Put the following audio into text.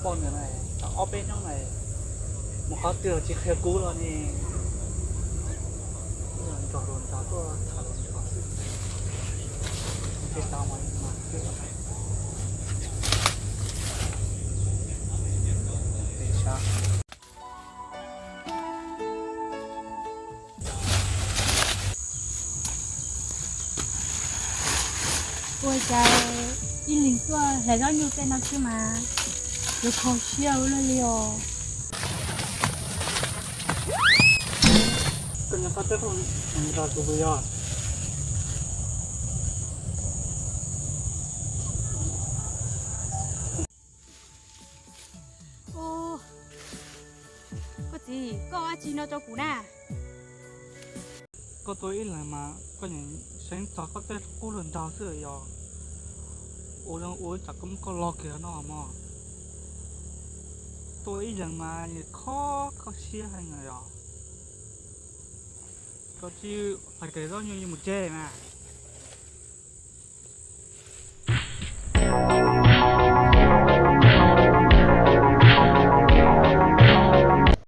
Poj niam na, tau ob peb hnub na, mus qhov twg los tsis qhia kuv los ne. Nrog luag nrog tuaj tham luag nrog xwb. Tsis tau mas mas xwb. Ua cas ib leeg tuaj hlais zaub nyuj tej no xwb mas yuav kho siab ua luaj li os. Koj nyob qab teb nrog kuv puas yog? Koj txiv, koj ua dab tsi no rau kuv na? Koj tuaj ib leeg mas koj nyeem seev txog koj tej qub hluas nraug xwb yog. Ua zoo ua tsam koj muab koj lo kiag no mog. Tuaj ib leeg mas nyias kho koj siab heev yog. Koj tsis hlais zaub nyuj mus tseg mas.